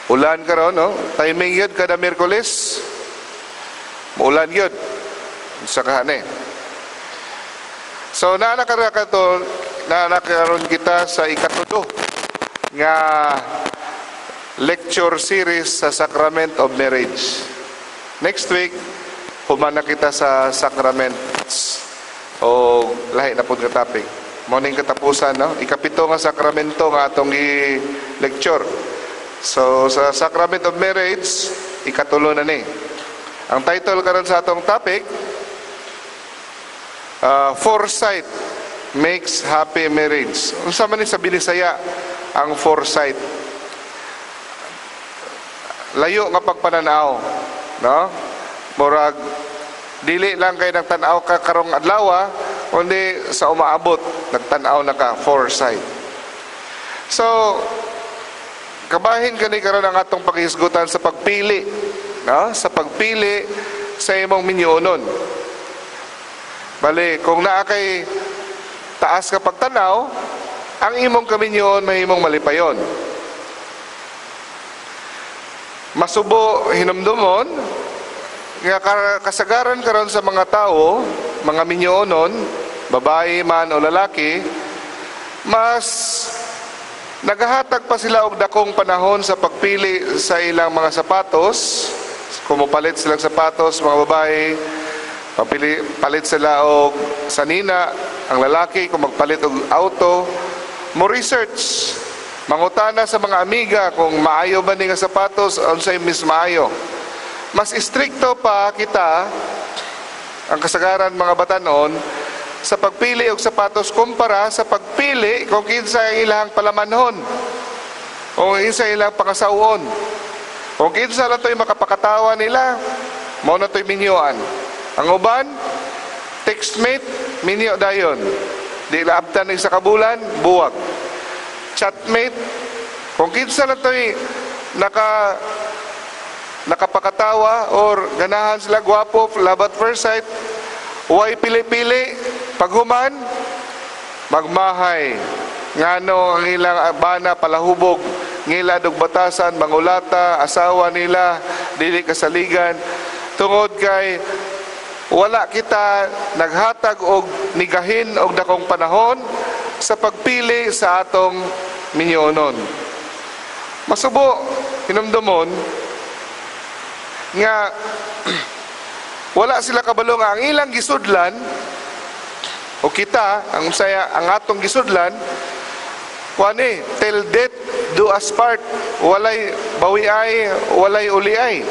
Ulan karon, no? Timing yun kada Miyerkules. Muulan yun. Sa kahane. So naa na kato, naa na karon kita sa ikatulo nga lecture series sa Sacrament of Marriage. Next week, human na kita sa sacraments o lahi na pud nga topic. Mao ning katapusan, no? Ikapito nga sakramento nga atong i-lecture. So sa Sacrament of Marriage, ikatulo na ni. Ang title karon sa atong topic, "Foresight Makes Happy Marriage." Unsa man ni sa Binisaya ang foresight? Layo nga pagpananaw, no? Murag dili lang kay nagtan-aw ka karong adlaw, kundi sa umaabot nagtan-aw na ka, foresight. So kabahin kani karon ang atong paghisgutan sa pagpili, no? Sa pagpili sa imong minyonon. Bali, kung naa kay taas ka pagtanaw, ang imong kaminyoon mahimong malipayon. Masubo hinumdumon nga kasagaran karon sa mga tao, mga minyoonon, babae man o lalaki, mas nagahatag pa sila og dakong panahon sa pagpili sa ilang mga sapatos. Kung mopalit silang sapatos, mga babae, papili, palit sila og sanina, ang lalaki kung magpalit og auto, mo research, mangutana sa mga amiga kung maayo ba ni nga sapatos, unsay mas maayo. Mas istrikto pa kita, ang kasagaran mga batanon, sa pagpili og sapatos kumpara sa pagpili kung kinsa ang ilang palamanhon o kinsa ilang pangasawon. Kung kinsa lang to'y makapakatawa nila, mao na to'y minyoan. Ang uban, textmate, minyo dayon. Di laabtan ng sa kabulan, buwag. Chatmate, kung kinsa lang to'y nakapakatawa or ganahan sila, gwapo, love at first sight, way pili-pili, paghuman, magmahay. Ngano ang ilang bana palahubog, ngilad og batasan, mangulata, asawa nila, dili kasaligan, tungod kay wala kita naghatag og nigahin og dakong panahon sa pagpili sa atong minyonon. Masubo hinumdumon nga wala sila kabalo nga ang ilang gisudlan o kita ang saya ang atong gisudlan kuan till death do us part, walay bawiay, walay uliay,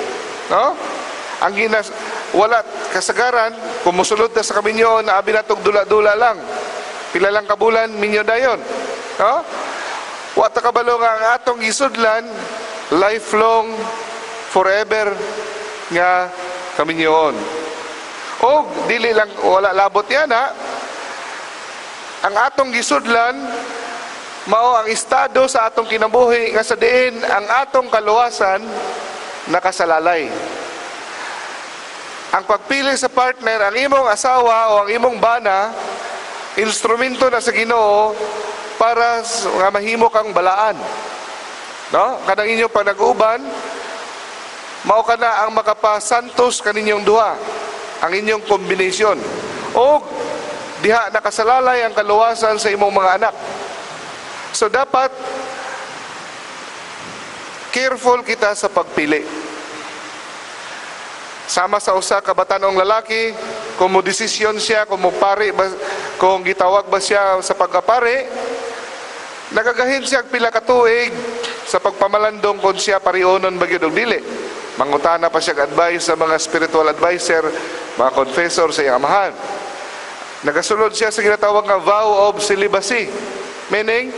no? Ang ginas wala kasagaran kung mosulod na sa kaminyoon na abi natog dula-dula lang, pila lang kabulan, minyo dayon, no? Wa ta kabalo nga ang atong gisudlan lifelong, forever nga kaminyoon. O dili lang, wala labot yan ha. Ang atong gisudlan mao ang estado sa atong kinabuhi nga sa diin ang atong kaluwasan nakasalalay. Ang pagpili sa partner, ang imong asawa o ang imong bana, instrumento na sa Ginoo para nga mahimo kang balaan. No? Kanang inyong panag-uban, mao kana ang makapasantos kaninyong duha, ang inyong kombinasyon. O diha nakasalalay ang kaluwasan sa imong mga anak. So dapat careful kita sa pagpili. Sama sa usa ka batanong lalaki, kung mo desisyon siya, kung mo pari ba, kung gitawag ba siya sa pagkapari, nagagahin siya og pila ka tuig sa pagpamalandong kung siya parionon ba gyud og dili. Mangutana pa siya og advice sa mga spiritual advisor, mga confessor sa iyang amahan. Nagasulod siya sa ginatawag nga vow of celibacy. Meaning,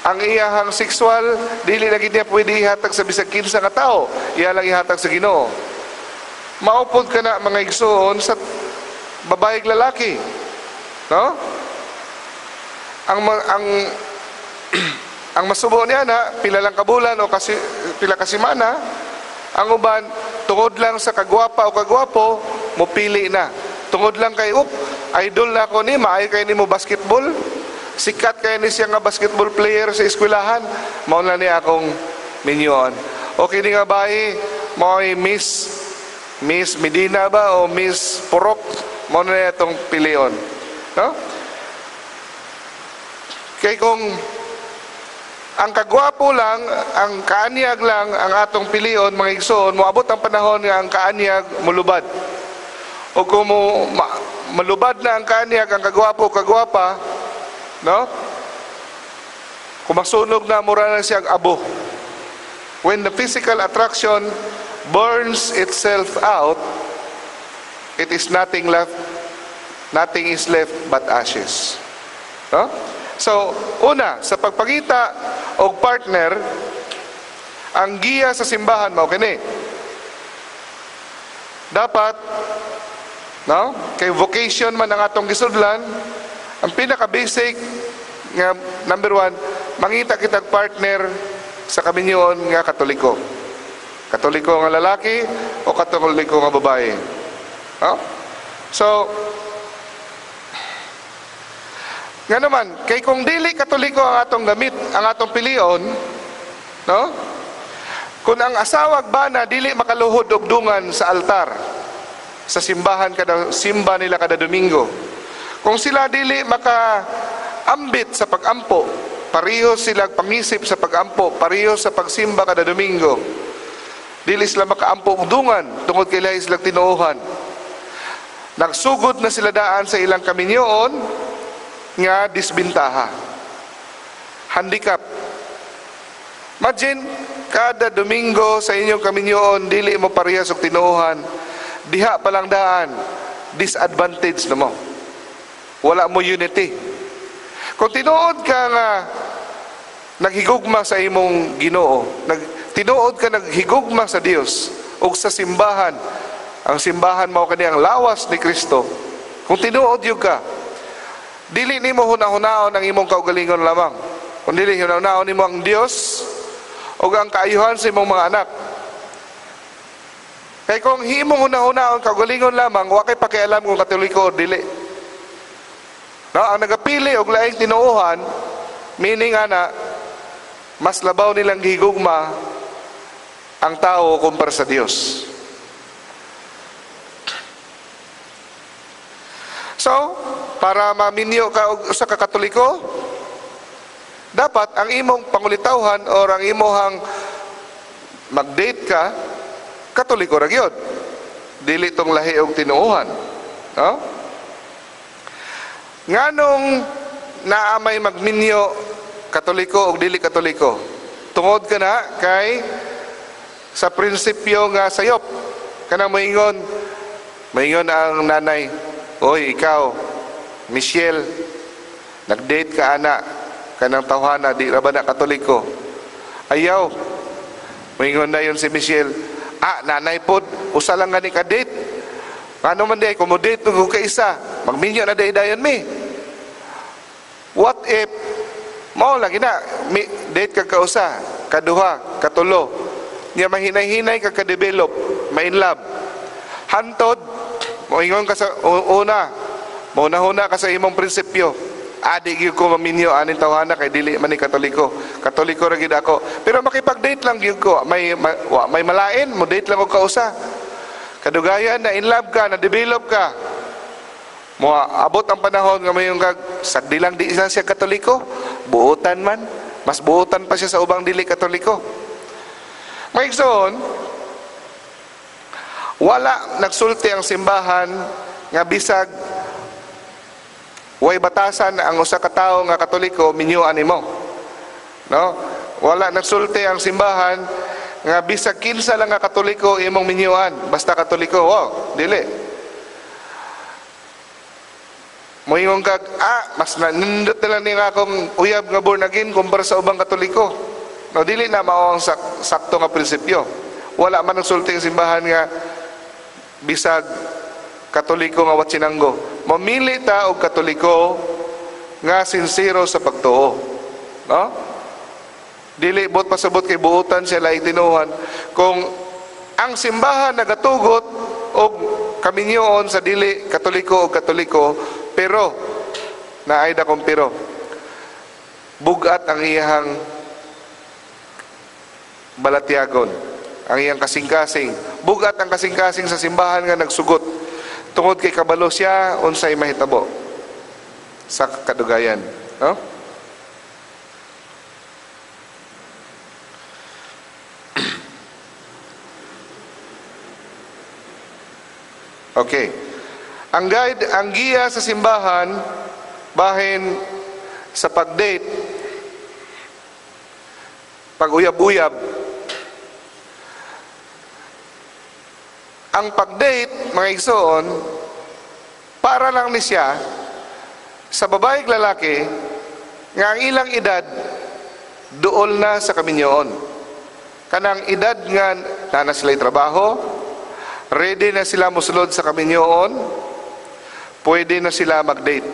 ang iyahang sexual, dili na gid niya pwede ihatag sa bisag kinsa nga tao. Iya lang ihatag sa Ginoo. Mao pod kana, mga igsoon, sa babae lalaki. No? Ang masubo niya na pila lang kabulan o kasi pila ka semana, ang uban tungod lang sa kagwapa o kagwapo mopili na. Tungod lang kay up idol na ako ni, maayo kay nimo basketball, sikat kay ni siya nga basketball player sa eskwelahan, mao na niya akong minyoon. Okay ni nga babae, mao'y Miss Medina ba o Miss Purok, mao na itong pilion. No? Kay kung ang kagwapo lang, ang kaanyag lang ang atong pilion, mga igsoon, moabot ang panahon nga ang kaanyag mulubad. O kung malubad na ang kaanyag, ang kagwapo, kagwapa, no? Kung masunog na, mura na siyang abo. When the physical attraction burns itself out, it is nothing left, nothing is left but ashes. No? So, una, sa pagpangita og partner, ang giya sa simbahan mao kini. Dapat, no? Kay vocation man ang atong gisudlan, ang pinaka-basic nga number one, mangita kitag partner sa kaminyoon nga Katoliko. Katoliko nga lalaki o Katoliko nga babae. No? So, nga naman, kay kung dili Katoliko ang atong gamit, ang atong pilion, no? Kung ang asawag bana dili makaluhod og dungan sa altar sa simbahan kada simba nila kada Domingo. Kung sila dili makaambit sa pagampo, pareho sila pangisip sa pagampo, pareho sa pagsimba kada Domingo. Dili sila makaampo og dungan tungod kay lahi silang tinuohan. Nagsugod na sila daan sa ilang kaminyoon nga disbintaha. Handicap. Imagine, kada Domingo sa inyong kaminyoon, dili mo parehas og tinuohan. Diha pa lang daan, disadvantage na mo. Wala mo unity. Kung tinuod ka nga naghigugma sa imong Ginoo, tinuod ka naghigugma sa Dios ug sa simbahan, ang simbahan mao kani ang lawas ni Kristo. Kung tinuod yun ka, dili nimo hunahunahon ang imong kaugalingon lamang. Kung dili hunahunahon nimo ang Dios ug ang kaayuhan sa imong mga anak. Kay kung himong hunahunahon kaugalingon lamang, wa kay pakialam kung Katoliko o dili. No, ang nagapili og laing tinuohan, meaning ana, mas labaw nilang gihigugma ang tao kumpara sa Dios. So, para maminyo ka og usa ka Katoliko, dapat ang imong pangulitawhan or ang imong mag-date ka, Katoliko ra gyud. Dili tong lahi og tinuohan. No? Nganong naa may magminyo Katoliko og dili Katoliko? Tungod ka na kay sa prinsipyo nga sayop. Kanang moingon ang nanay, "Oy, ikaw, Michelle, nag-date ka ana kanang tawhana, di ra ba na Katoliko?" Ayaw. Moingon na yun si Michelle, "Ah, nanay pod, usa lang gani ka date. Ano man di, kung mo date og kaisa, magminyo na day dayon mi." What if mao lagi na date ka kausa, kaduha, katulo, nya mahinay-hinay ka ka-develop, ma-in love. Hantod moingon ka sa una, maunahuna ka sa imong prinsipyo. Adi gyud ko maminyo aning tawhana kay dili man ni Katoliko. Katoliko ra gyud ako. Pero makipag-date lang gyud ko. May malain, mo date lang og kausa. Kadugayan na in love ka, na develop ka. Mo abot ang panahon nga mayong kag sagdi lang di siya Katoliko, buotan man, mas buotan pa siya sa ubang dili Katoliko. Mga igsoon, wala nagsulti ang simbahan nga bisag way batasan ang usa ka tawo nga Katoliko minyuan nimo. No? Wala nagsulti ang simbahan nga bisag kinsa lang nga Katoliko imong minyuan, basta Katoliko. Wow, dili. Moingon kag, mas nanindot na lang niya akong uyab nga born again kumpara sa ubang Katoliko. No, dili na mao ang sakto nga prinsipyo. Wala man nagsulti ang simbahan nga bisag Katoliko nga watsinanggo. Mamili ta og Katoliko nga sinsero sa pagtuo. No? Dili bot pasabot kay buotan siya laing tinuhan. Kung ang simbahan nagatugot og kaminyoon sa dili Katoliko o Katoliko, pero naay dakong pero bugat ang iyang balatyagon ang iyang kasing-kasing. Bugat ang kasing-kasing sa simbahan nga nagsugot tungod kay kabalo siya unsay mahitabo sa kadugayan, no? Okay. Ang guide, ang giya sa simbahan bahin sa pag-date, pag-uyab-uyab. Ang pag-date, mga igsoon, para lang ni siya sa babaeng lalaki nga ang ilang edad duol na sa kaminyoon. Kanang edad nga naa na sila'y trabaho, ready na sila mosulod sa kaminyoon, pwede na sila mag-date.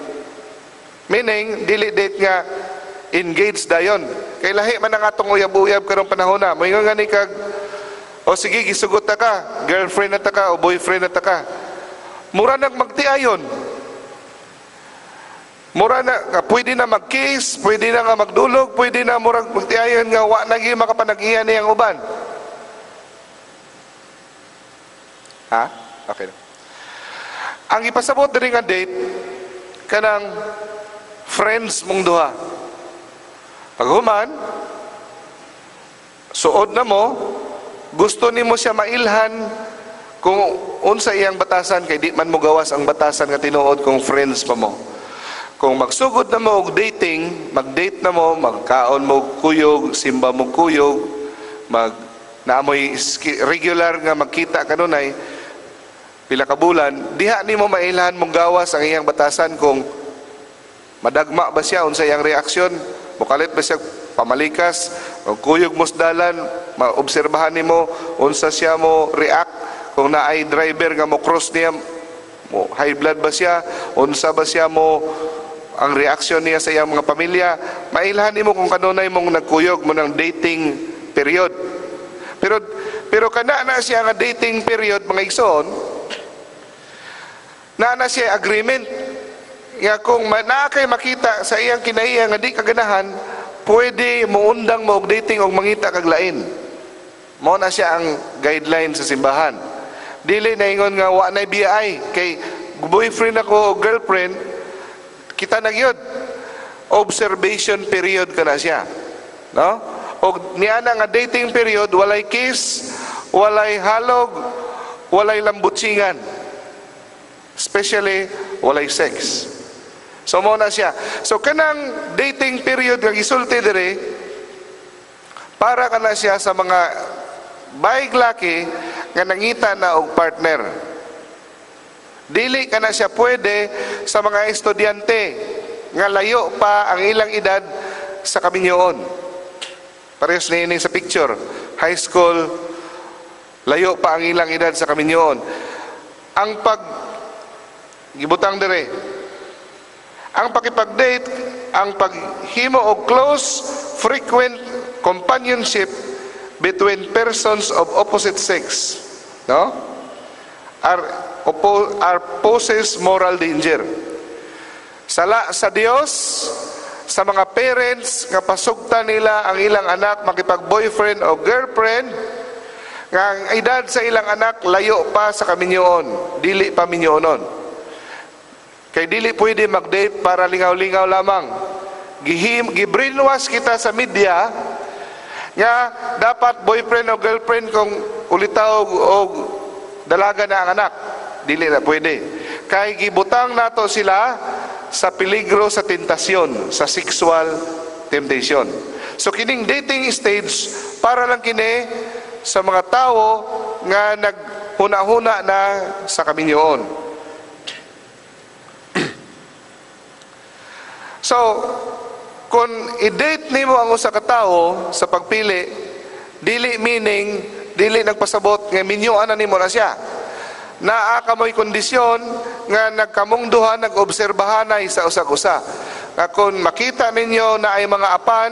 Meaning, dili date nga engaged dayon. Kay lahi man ang atong uyab-uyab karong panahon na. Moingon gani kag, o sige, gisugot ta ka, girlfriend na ta ka o boyfriend na ta ka. Mura nang magtiayon. Mura na, nga pwede na mag-kiss, pwede na nga magdulog, pwede na murag magtiayon nga wa na gyud makapanag-iya niyang uban. Ha? Okay. Ang ipasabot diri nga date kanang friends mong duha. Paghuman, suod na mo, gusto nimo siya mailhan kung unsa iyang batasan, kay di man mo gawas ang batasan nga tinuod kung friends pa mo. Kung magsugod na mo og dating, mag-date na mo, magkaon mo kuyog, simba mo kuyog, mag naamoy regular nga magkita kanunay pila ka bulan, diha nimo mailhan mong gawas ang iyang batasan kung madagma ba siya, unsa iyang reaksyon, mokalit ba siya pamalikas, o kuyog mo sa dalan, maobserbahan nimo unsa siya mo react, kung naay driver nga mo cross niya, mo high blood ba siya, unsa ba siya mo ang reaksyon niya sa iyang mga pamilya, mailhan nimo kung kanunay mong nagkuyog mo ng dating period. Pero kana na siya nga dating period, mga igsoon, na siya agreement nga kung naa kay makita sa iyang kinaiya nga di kaganahan, pwede muundang mo og dating og mangita kag lain. Mao na siya ang guideline sa simbahan. Dili na ingon nga wa nay BI kay boyfriend ako o girlfriend, kita na gyud. Observation period kana siya, no? Og niana nga dating period, walay kiss, walay halog, walay lambutsingan. Especially walay sex. So mao na siya. So kanang dating period nga gisulti diri, para kana siya sa mga baig laki nga nangita na og partner. Dili kana siya pwede sa mga estudyante nga layo pa ang ilang edad sa kaminyoon. Parehas niini sa picture, high school, layo pa ang ilang edad sa kaminyoon. Ang pag gibutang dire, ang pakipag-date, ang paghimo og close, frequent companionship between persons of opposite sex, no? Are poses moral danger. Sala sa Dios sa mga parents nga pasugtan nila ang ilang anak makipag-boyfriend o girlfriend nga ang edad sa ilang anak layo pa sa kaminyoon, dili pa minyoonon. Kay dili pwede mag-date para lingaw-lingaw lamang. Gibrainwash kita sa media nga dapat boyfriend o girlfriend kung ulitaw o dalaga na ang anak. Dili na pwede. Kay gibutang nato sila sa peligro sa tentasyon, sa sexual temptation. So kining dating stage para lang kini sa mga tao nga naghuna-huna na sa kaminyoon. So, kung i-date nimo ang usa ka tawo sa pagpili, dili meaning, dili nagpasabot nga minyoan na nimo na siya. Naa ka mo'y kondisyon nga nagkamong duha nag-obserbahanay sa usag-usa. Nga kung makita ninyo na ay mga apan,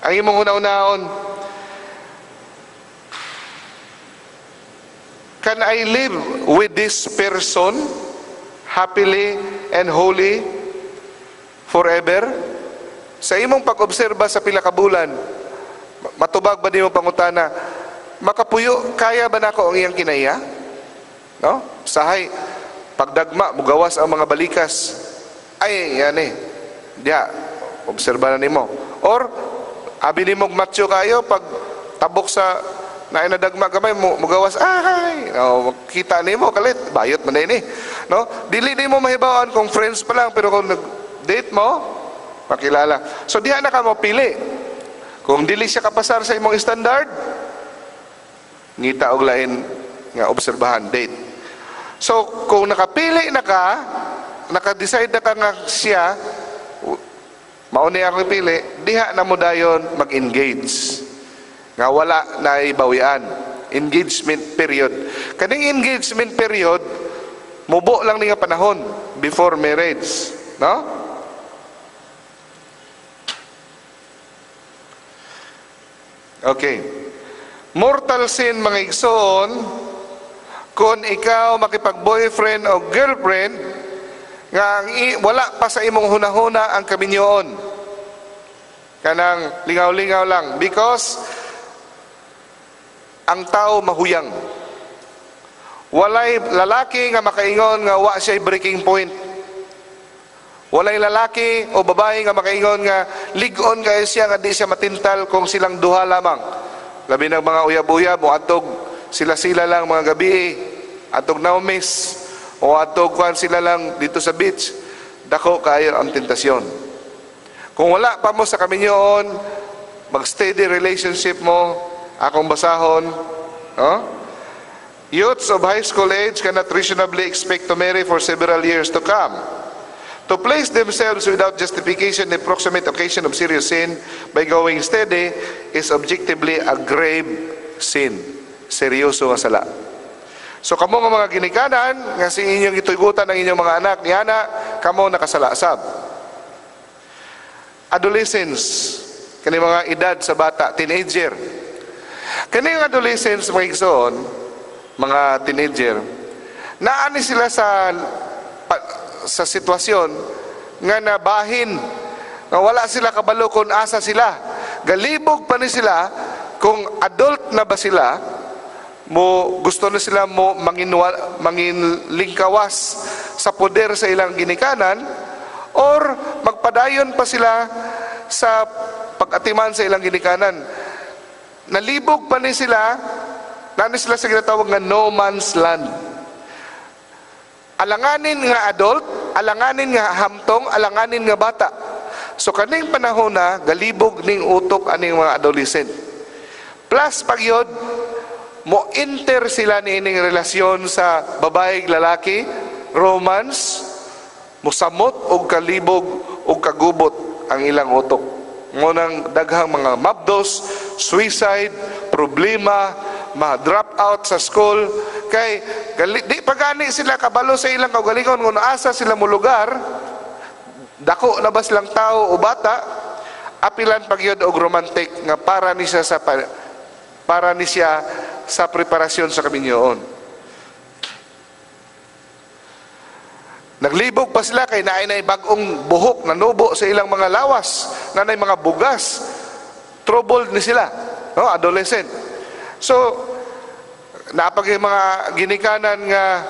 ang imong una-unaon, can I live with this person happily and holy forever? Sa imong pag-obserba sa pila ka bulan, Matubag ba nimo pangutana, makapuyo, kaya ba nako ang iyang kinaiya? No? Sahay, pagdagma, mugawas ang mga balikas. Ay, yan eh. Diya, obserba na nimo. Or, abi nimo macho kayo, pag tabok sa naay nadagma gamay mo, mugawas, ay, no, kita nimo kalit, bayot man ini. No? Dili nimo mahibawan kung friends pa lang, pero kung nag-date mo, makilala. So diha na ka mo pili. Kung dili siya kapasar sa imong standard, ngita og lain nga obserbahan, date. So kung nakapili na ka, naka-decide na ka nga siya, mao ni akong ipili, diha na mo dayon mag-engage. Nga wala na ibawian. Engagement period. Kaning engagement period, mubo lang ni nga panahon before marriage. No? Okay. Mortal sin, mga igsoon, kung ikaw makipag-boyfriend o girlfriend, nga wala pa sa imong hunahuna ang kaminyoon. Kanang lingaw-lingaw lang. Because ang tao mahuyang. Walay lalaki nga makaingon nga wa siya breaking point. Walay lalaki o babae nga makaingon nga lig-on kayo siya nga di siya matintal kung silang duha lamang. Labi ng mga uyab-uyab o atog sila-sila lang mga gabi, atog naumis o atog kuan sila lang dito sa beach. Dako kayo ang tentasyon. Kung wala pa mo sa kaminyoon, mag-steady relationship mo, akong basahon, no? Youths of high school age cannot reasonably expect to marry for several years to come. To place themselves without justification in the proximate occasion of serious sin by going steady is objectively a grave sin. Seryoso nga sala. So kamo nga mga ginikanan, nga si inyong itugutan ang inyong mga anak, niana, kamo nakasala sab. Adolescence, kani mga edad sa bata, teenager. Kani adolescence, mga igsoon, mga teenager, naani sila sa sitwasyon nga nabahin, nga wala sila kabalo kung asa sila. Galibog pa ni sila kung adult na ba sila, mo gusto na sila mo manginlingkawas sa poder sa ilang ginikanan, or magpadayon pa sila sa pag-atiman sa ilang ginikanan. Nalibog pa ni sila, nani sila sa ginatawag nga no man's land. Alanganin nga adult, alanganin nga hamtong, alanganin nga bata. So kaning panahon na galibog ning utok aning mga adolescent. Plus pagyod mo enter sila niining relasyon sa babae lalaki, romance, mosamot og kalibog og kagubot ang ilang utok. Ngunang daghang mga mabdos, suicide, problema, ma-drop out sa school, kay di pa gani sila kabalo sa ilang kaugalingon kung asa sila mo lugar, dako na ba silang tao o bata, apilan pagyod og romantic nga para ni siya sa preparasyon sa kaminyoon. Naglibog pa sila kay naay nay bag-ong buhok na nubo sa ilang mga lawas, nanay mga bugas. Troubled ni sila, no, adolescent. So napag yung mga ginikanan nga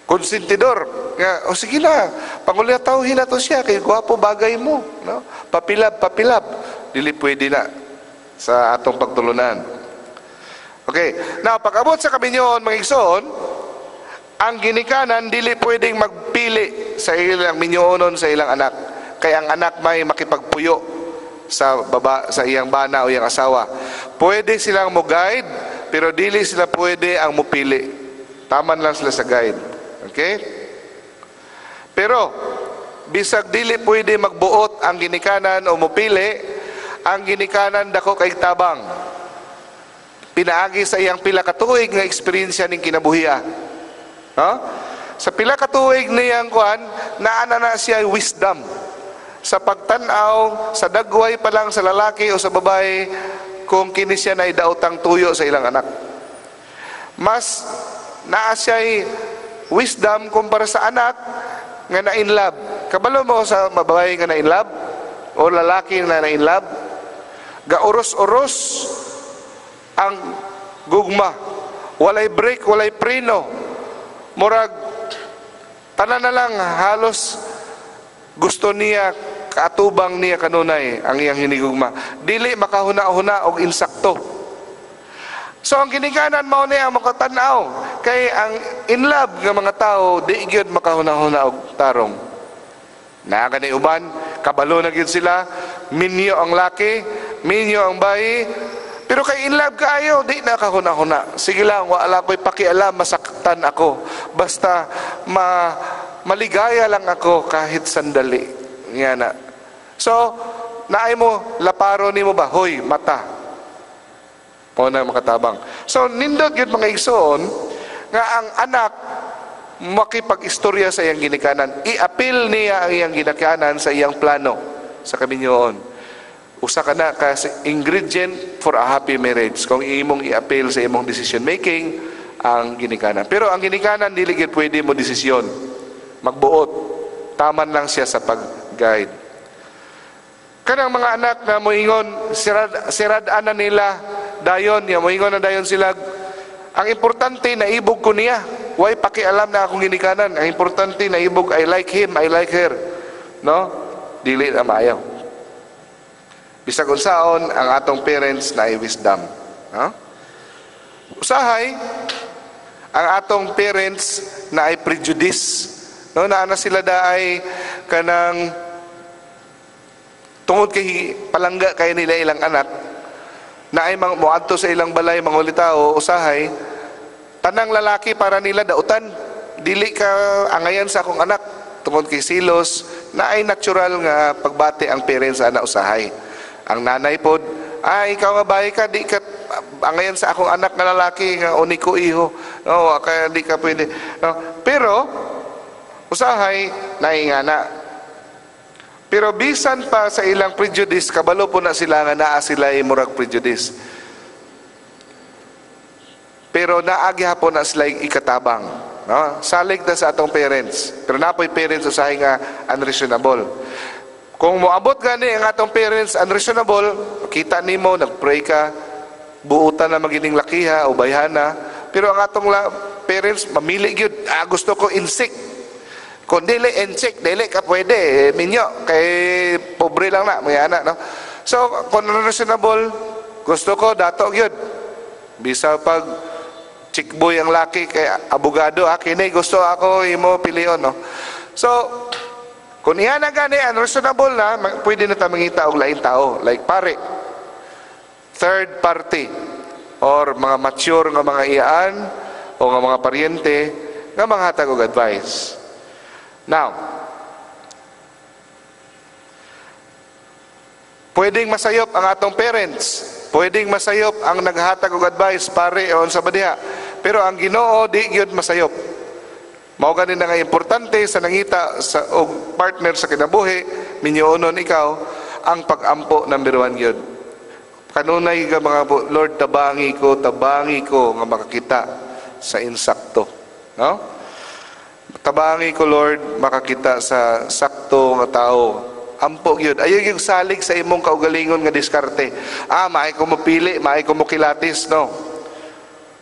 konsentidor nga, o oh, sige na, pangulyatawhin na to siya kay gwapo bagay mo, no? Papilab, papilab, dili pwede na sa atong pagtulunan. Okay, now pag-abot sa kaminyoon, mga igsoon, ang ginikanan dili pwedeng magpili sa ilang minyoonon sa ilang anak, kay ang anak may makipagpuyo sa baba sa iyang bana o iyang asawa. Pwede silang mo guide, pero dili sila pwede ang mupili. Taman lang sila sa guide. Okay? Pero bisag dili pwede magbuot ang ginikanan o mupili, ang ginikanan dako kay tabang. Pinaagi sa iyang pila ka tuig nga eksperyensya ning kinabuhia. No? Sa pila ka tuig niyang kuan, naana na siya wisdom. Sa pagtan-aw, sa dagway pa lang sa lalaki o sa babae, kung kini siya na idaotang tuyo sa ilang anak. Mas naa siya'y wisdom kumpara sa anak nga na in love. Kabalo mo sa babae nga na in love? o lalaki na na in love, gauros-uros ang gugma. Walay break, walay preno. Murag tanan na lang halos gusto niya, kaatubang niya kanunay ang iyang hinigugma. Dili makahuna-huna og insakto. So ang ginikanan mao niya ang makatanaw kay ang in love nga mga tao di gyud makahuna-huna og tarong. Naa gani uban, kabalo na gyud sila, minyo ang laki, minyo ang bayi, pero kay in love kaayo, di na kahuna-huna. Sige lang, wala ko'y pakialam, masaktan ako. Basta maligaya lang ako kahit sandali. Yan na. So, naay mo, laparo nimo ba? Hoy, mata. Mao na makatabang. So, nindot yun, mga igsoon, nga ang anak makipag-istorya sa iyang ginikanan. I-appeal niya ang iyang ginikanan sa iyang plano sa kaminyoon. Usa ka na ka ingredient for a happy marriage kung imong i-appeal sa imong decision making ang ginikanan. Pero ang ginikanan, dili gyud pwede mo desisyon. Magbuot. Taman lang siya sa pag-guide. Kanang mga anak na moingon, sirad, sirad na nila dayon, ya moingon na dayon sila, "Ang importante naibog ko niya. Way pakialam na akong ginikanan. Ang importante naibog, I like him, I like her." No? Dili na maayo. Bisag unsaon, ang atong parents na wisdom. No? Usahay, ang atong parents na ay prejudice. No, naa na sila da ay kanang tungod kay palangga kay nila ilang anak na ay mang moadto sa ilang balay mangulitao, usahay tanang lalaki para nila dautan, "Dili ka angayan sa akong anak," tungod kay silos na ay natural nga pagbati ang parents ana. Usahay ang nanay pod, "Ay, ikaw nga bayi ka, di ka angayan sa akong anak nga lalaki nga uniko iho, no, kaya di ka pwede," no? Pero usahay naingana. Pero bisan pa sa ilang prejudice, kabalo po na sila nga naa sila murag prejudice. Pero naa gihapon na sila ikatabang. No? Salig na sa atong parents. Pero napoy parents usahay nga unreasonable. Kung moabot gani ang atong parents unreasonable, kita nimo, nagpray ka, buutan na magining lakiha o bayhana. Pero ang atong parents, mamili gyud, "Ah, gusto ko insik. Kung dili insik, dili ka pwede, eh, minyo, kay pobre lang na, mga anak," no? So, kung reasonable, "Gusto ko, dato gyud. Bisa pag chickboy ang laki kay abogado, ah, kini gusto ako imo pilion," no? So, kung iya na gani, unreasonable na, pwede na ta mangita og laing tao, like pare, third party, or mga mature nga mga iyaan, o nga mga paryente, nga manghatag og advice. Now, pwedeng masayop ang atong parents, pwedeng masayop ang naghatag og advice, pare o sa badiha, pero ang Ginoo di gyud masayop. Mao gani na nga importante sa nangita sa og partner sa kinabuhi, minyoonon ikaw, ang pag-ampo number one gyud. Kanunay ka mga po, "Lord, tabangi ko nga makakita sa insakto." No? "Tabangi ko, Lord, makakita sa sakto nga tao." Ampo gyud. Ayaw yung salig sa imong kaugalingon nga diskarte. "Ah, maay ko mopili, maay ko mo kilatis," no?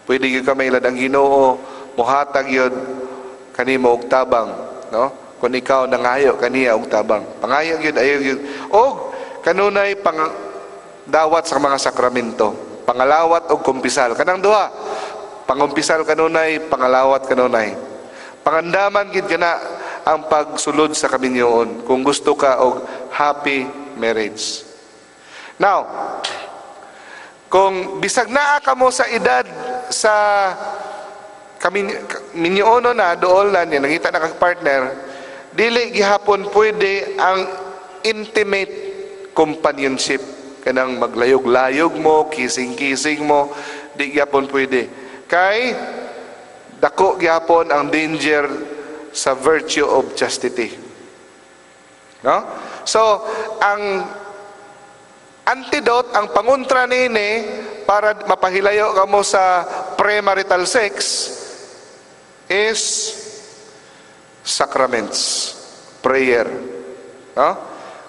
Pwede gyud ka mailad ang Ginoo, mohatag gyud kanimo og tabang, no? Kung ikaw nangayo kaniya og tabang. Pangayo gyud, ayaw gyud. Og kanunay pang dawat sa mga sakramento, pangalawat og kumpisal. Kanang duha. Pangumpisal kanunay, pangalawat kanunay. Pangandaman gid kana ang pagsulod sa kaminyoon kung gusto ka og happy marriage. Now, kung bisag naa kamo sa edad sa minyoono na, dool na niya, nangita na kag partner, dili gihapon pwede ang intimate companionship, kanang maglayog-layog mo, kissing-kissing mo, di gihapon pwede. Kay dako gihapon ang danger sa virtue of chastity. No? So, ang antidote, ang panguntra nini para mapahilayo kamo sa premarital sex is sacraments, prayer. No?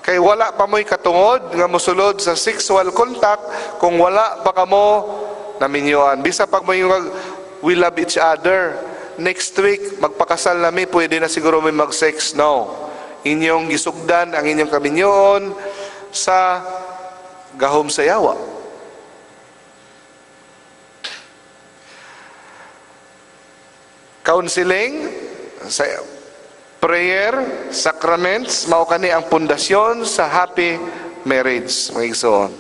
Kay wala pa mo'y katungod nga mosulod sa sexual contact kung wala pa kamo naminyuan. Bisa pag mo yung "We love each other. Next week, magpakasal nami, pwede na siguro may mag-sex." No. Inyong gisugdan ang inyong kaminyoon sa gahom sa yawa. Counseling, sa prayer, sacraments, mao kani ang pundasyon sa happy marriage, mga igsoon.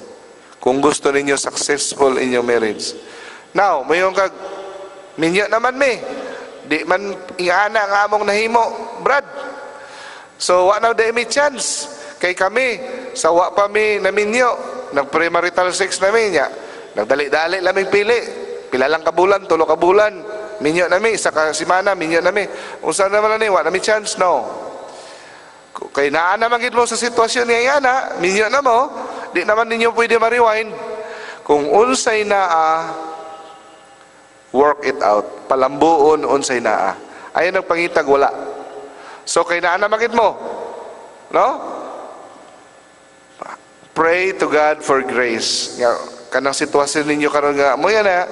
Kung gusto ninyo successful inyong marriage. Now, mayon kag, "Minyo naman mi. Di man ingana ang among nahimo, Brad. So, wa na di mi chance. Kay kami, sa wa pa mi naminyo, nag premarital sex namin niya. Nagdali-dali laming pili. Pila lang ka bulan, 3 ka bulan. Minyo nami, isa ka semana, minyo nami. Unsa naman ni, wa nami chance," no. Kay naa naman gid mo sa sitwasyon nga ingana, minyo na mo, di naman ninyo pwede ma-rewind. Kung unsay naa, work it out. Palambuon unsay naa. Ayaw nagpangitag wala. So kay naa naman gid mo, no? Pray to God for grace. Nga kanang sitwasyon ninyo karon nga mo yan na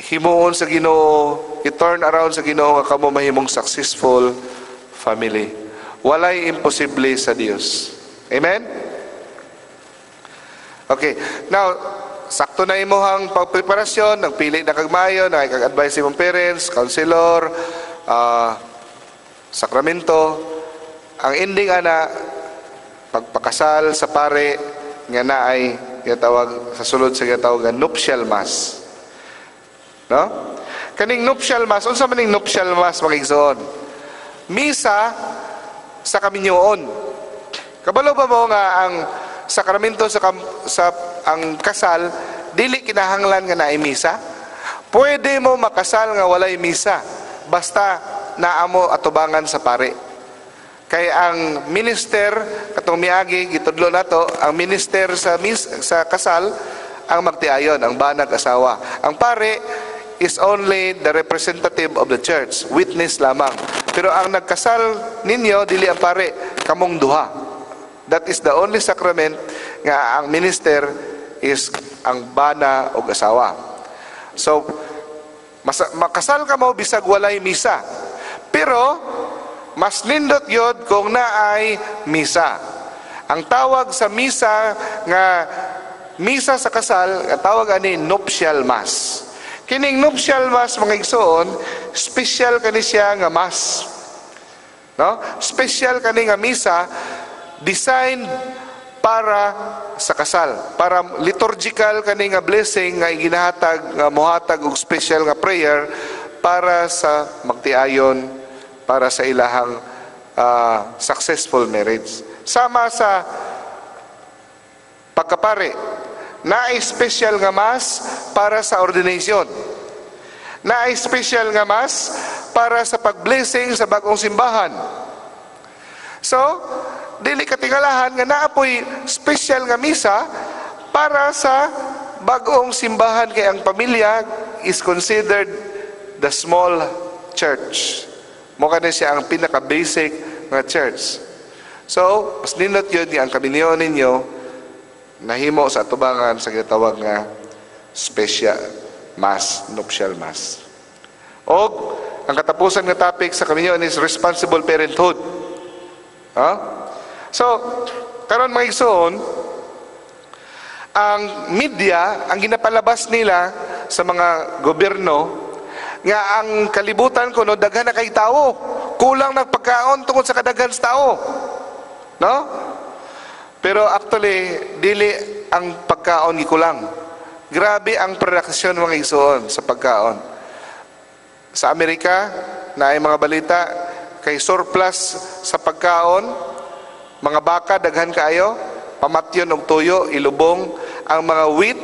himuon sa Ginoo, i-turn around sa Ginoo nga kamo mahimong successful family. Walay imposible sa Dios. Amen? Okay. Now, sakto na imuhang pagpreparasyon, nagpili na kag maayo, na kag advice imong parents, counselor, sakramento. Ang ending ana, pagpakasal sa pare nga naay ginatawag sa sulod sa ginatawag nga nuptial mass. No? Kaning nuptial mass, unsa man ning nuptial mass, mga igsoon? Misa sa kaminyoon. Kabalo ba mo nga ang sakramento sa ang kasal dili kinahanglan nga naay misa? Pwede mo makasal nga walay misa basta naa mo atubangan sa pare. Kay ang minister katong miagi gitudlo nato, ang minister sa kasal ang magtiayon ang banag asawa. Ang pare is only the representative of the church, witness lamang. Pero ang nagkasal ninyo dili ang pare, kamong duha. That is the only sacrament nga ang minister is ang bana og asawa. So makasal ka mo bisag walay misa. Pero mas nindot yod kung naay misa. Ang tawag sa misa nga misa sa kasal, ang tawag ani nuptial mass. Kining nuptial mass, mga igsoon, special kani siya nga mass. No? Special kani nga misa designed para sa kasal, para liturgical kani nga blessing nga ginahatag nga mohatag og special nga prayer para sa magtiayon, para sa ilahang successful marriage. Sama sa pagkapare, naay special nga mass para sa ordination. Naay special nga mass para sa pag-blessing sa bagong simbahan. So, dili katingalahan nga naa poy special nga misa para sa bagong simbahan kay ang pamilya is considered the small church. Mo kani siya ang pinaka-basic nga church. So, mas nindot yun ang kaminyoon ninyo nahimo sa atubangan sa ginatawag nga special mass, nuptial mass. Og ang katapusan nga topic sa kaminyoon is responsible parenthood. Huh? So, karon mga igsoon, ang media, ang ginapalabas nila sa mga gobyerno, nga ang kalibutan ko, no, daghan na kay tao. Kulang ng pagkaon tungod sa kadaghan sa tao. No? Pero actually, dili ang pagkaon gikulang. Grabe ang production, mga igsoon, sa pagkaon. Sa Amerika, na ay mga balita, kay surplus sa pagkaon, mga baka daghan kaayo, pamatyon og tuyo, ilubong ang mga wheat,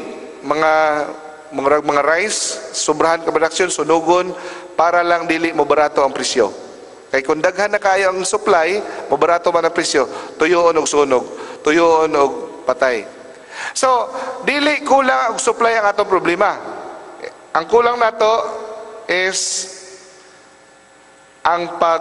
mga rice, sobrahan ka production, sunugon para lang dili mo barato ang presyo. Kay kung daghan na kaayo ang supply, mo barato man ang presyo, tuyoon og sunog, tuyoon og patay. So, dili kulang og supply ang atong problema. Ang kulang nato is ang pag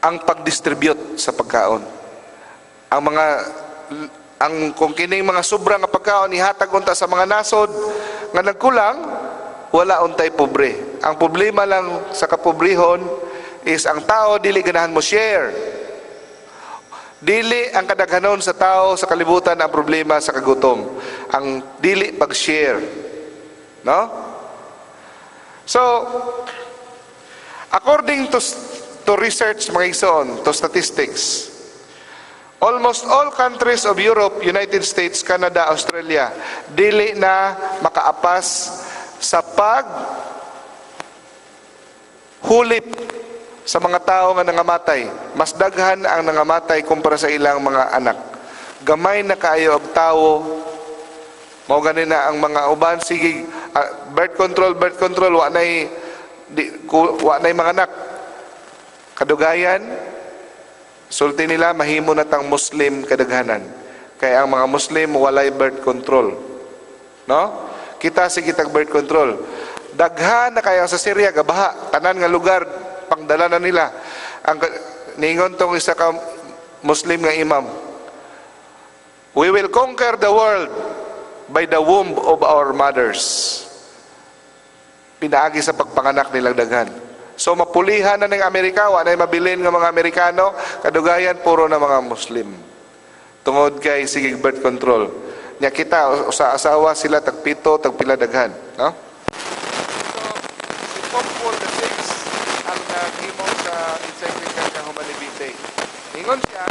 Ang pag-distribute sa pagkaon. Ang mga ang kung kining mga sobra nga pagkaon ihatag unta sa mga nasod nga nagkulang, wala untay pobre. Ang problema lang sa kapobrehon is ang tao dili ganahan mo share. Dili ang kadaghanon sa tao sa kalibutan ang problema sa kagutom. Ang dili pag-share. No? So, according to research, mga igsoon, to statistics, almost all countries of Europe, United States, Canada, Australia, dili na makaapas sa pag hulip sa mga tao nga nangamatay. Mas daghan ang nangamatay kumpara sa ilang mga anak. Gamay na kaayo og tawo. Mao gani na ang mga uban sige birth control, birth control, wa nay di, wa nay mga anak. Kadugayan, sulti nila, mahimo na tang Muslim kadaghanan. Kaya ang mga Muslim walay birth control. No? Kita sige tag birth control. Daghan na kaya sa Syria gabaha, tanan nga lugar pangdala na nila. Ang ningon tong isa ka Muslim nga imam, "We will conquer the world by the womb of our mothers." Pinaagi sa pagpanganak nilang daghan. So mapulihan na ng Amerika, wa na mabilin nga mga Amerikano, kadugayan puro na mga Muslim. Tungod kay sige birth control. Nya kita sa asawa sila tagpito, tagpila daghan, no? So si Pope Paul VI ang naghimo sa encyclical nga Humanae Vitae. Ingon siya,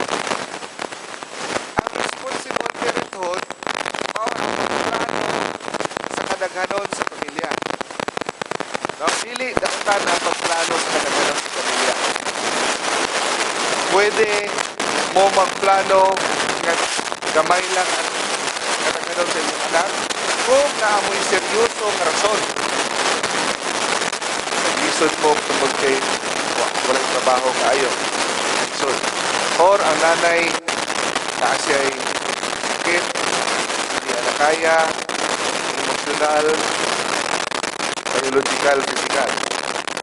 ang responsible parenthood mao ang pagplano sa kadaghanon sa pamilya. No, dili dautan ang pagplano sa kadaghanon sa pamilya. Pwede mo magplano nga gamay lang ang kadaghanon sa inyong anak kung naa moy seryoso nga rason. Naglisod mo tungod kay walay trabaho kaayo. Lisod. Or ang nanay naa siya'y sakit, hindi na kaya, emotional, biological, physical.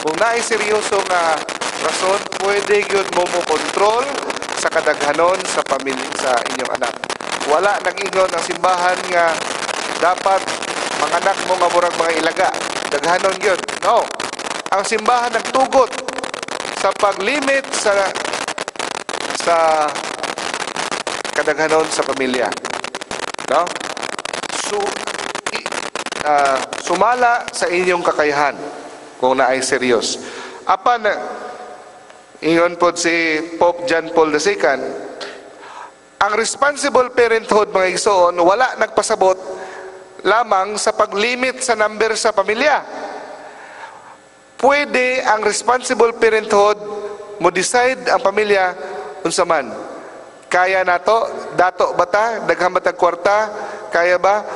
Kung naay seryoso nga rason, pwede gyud mo mo kontrol sa kadaghanon sa pamilya sa inyong anak. Wala nag-ingon ang simbahan nga dapat manganak mo nga murag mga ilaga. Daghanon gyud. No. Ang simbahan nagtugot sa paglimit sa kadaghanon sa pamilya. No? So, sumala sa inyong kakayahan kung naay serious. Apan, ingon pod si Pope John Paul II, ang responsible parenthood, mga igsoon, wala nagpasabot lamang sa paglimit sa number sa pamilya. Pwede ang responsible parenthood mo decide ang pamilya unsa man. Kaya nato, dato ba ta, daghan ba tag kwarta, kaya ba?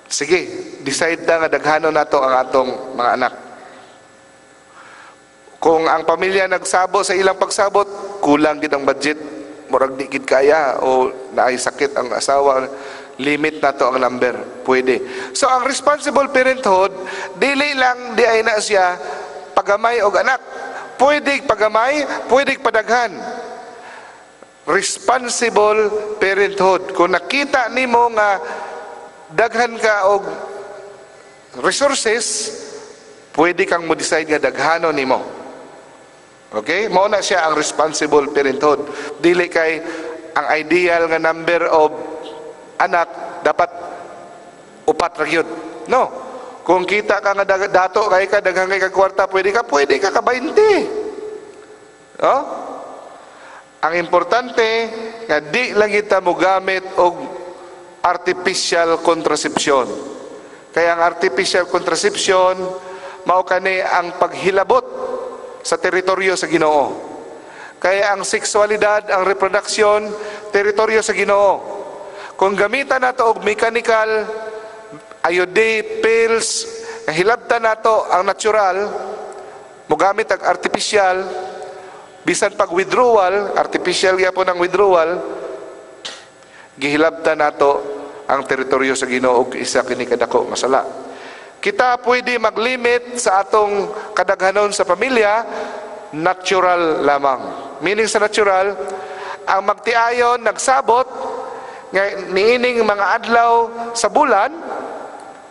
Sige, decide na nga daghanon nato ang atong mga anak. Kung ang pamilya nagsabo sa ilang pagsabot, kulang gid ang budget, murag di gid kaya o naay sakit ang asawa, limit nato ang number, pwede. So ang responsible parenthood, dili lang di ay na siya pagamay og anak. Pwede pagamay, pwede padaghan. Responsible parenthood. Kung nakita nimo nga daghan ka og resources, pwede kang mo decide nga daghanon nimo. Okay? Mao na siya ang responsible parenthood. Dili kay ang ideal nga number of anak dapat upat ra gyud. No. Kung kita ka nga dato kay ka, daghan kay ka kwarta, pwede ka ka 20. No? Ang importante nga di lang kita mo gamit og artificial contraception. Kaya ang artificial contraception mao kani ang paghilabot sa teritoryo sa Ginoo. Kaya ang sexualidad, ang reproduction, teritoryo sa Ginoo. Kung gamitan nato og mechanical, IUD, pills, hilabtan nato ang natural, mogamit ang artificial, bisan pag withdrawal, artificial gyapon ang withdrawal, gihilabtan nato ang teritoryo sa Ginoo ug isa kini kadako nga sala. Kita pwede maglimit sa atong kadaghanon sa pamilya. natural lamang. Meaning sa natural, ang magtiayon nagsabot nga niining mga adlaw sa bulan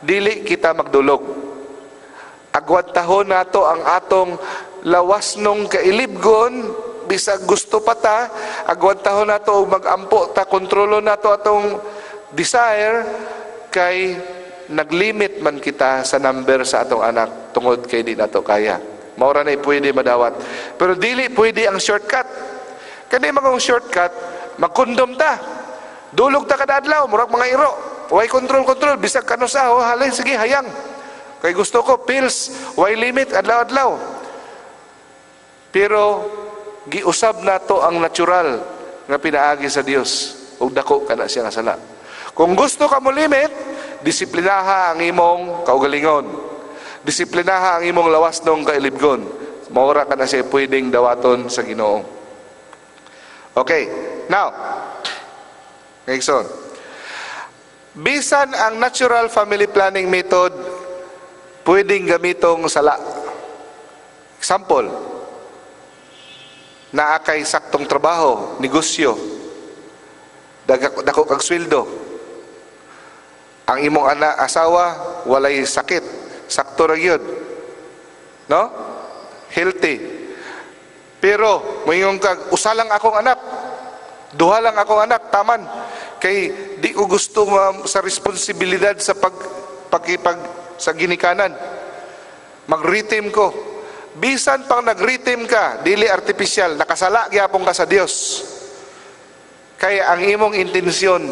dili kita magdulog. Agwantahon nato ang atong lawas nung kailibgon bisag gusto pa ta, agwantahon nato og magampo ta, kontrolon nato atong desire kay naglimit man kita sa number sa atong anak tungod kay di nato kaya. Mao ra na pwede madawat. Pero dili pwede ang shortcut. Kani magong shortcut, magkondom ta. Dulog ta kada adlaw, murag mga iro. Way control control bisag kanusa, oh, halin sige hayang. Kay gusto ko pills, way limit adlaw-adlaw. Pero giusab nato ang natural nga pinaagi sa Dios ug dako kana siya nga sala. Kung gusto ka mo limit, disiplinaha ang imong kaugalingon. Disiplinaha ang imong lawas nung kailibgon. Maura ka na siya pwedeng dawaton sa Ginoo. Okay, now, Nixon. Bisan ang natural family planning method, pwedeng gamitong sala. Example, naa kay saktong trabaho, negosyo, dako kag sweldo. Ang imong anak, asawa, walay sakit, sakto ra gyud. No? Healthy. Pero moingon kag usa lang akong anak, duha lang akong anak, taman. Kay di ko gusto sa responsibilidad sa pag pagkipag sa ginikanan. Magritim ko. Bisan pang nagritim ka, dili artificial, nakasala gyapon ka sa Dios. Kay ang imong intensyon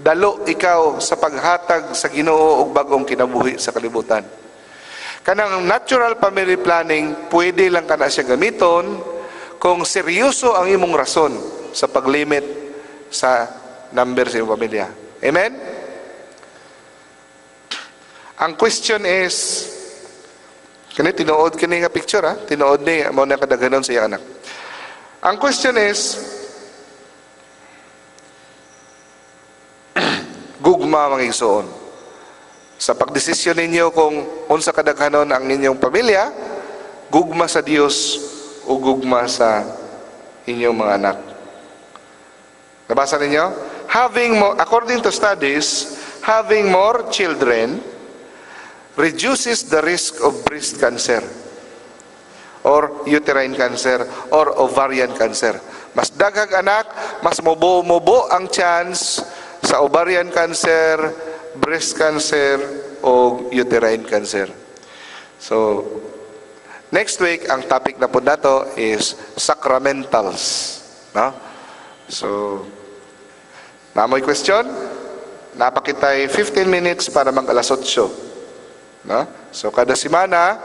dalo ikaw sa paghatag sa Ginoo og bag-ong kinabuhi sa kalibutan. Kanang natural family planning, pwede lang kana siya gamiton kung seryoso ang imong rason sa paglimit sa number sa imong pamilya. Amen? Ang question is, kani tinuod kini nga picture ha, tinuod ni mao na kadaghanon sa iyang anak. Ang question is, gugma mga igsoon. Sa pagdesisyon ninyo kung unsa kadaghanon ang inyong pamilya, gugma sa Dios o gugma sa inyong mga anak. Nabasa ninyo? Having more, according to studies, having more children reduces the risk of breast cancer or uterine cancer or ovarian cancer. Mas daghang anak, mas mubo-mubo ang chance sa ovarian cancer, breast cancer, o uterine cancer. So, next week, ang topic na po nato is sacramentals. No? So, naamoy question? Napakitay 15 minutes para mag alas 8. No? So, kada semana,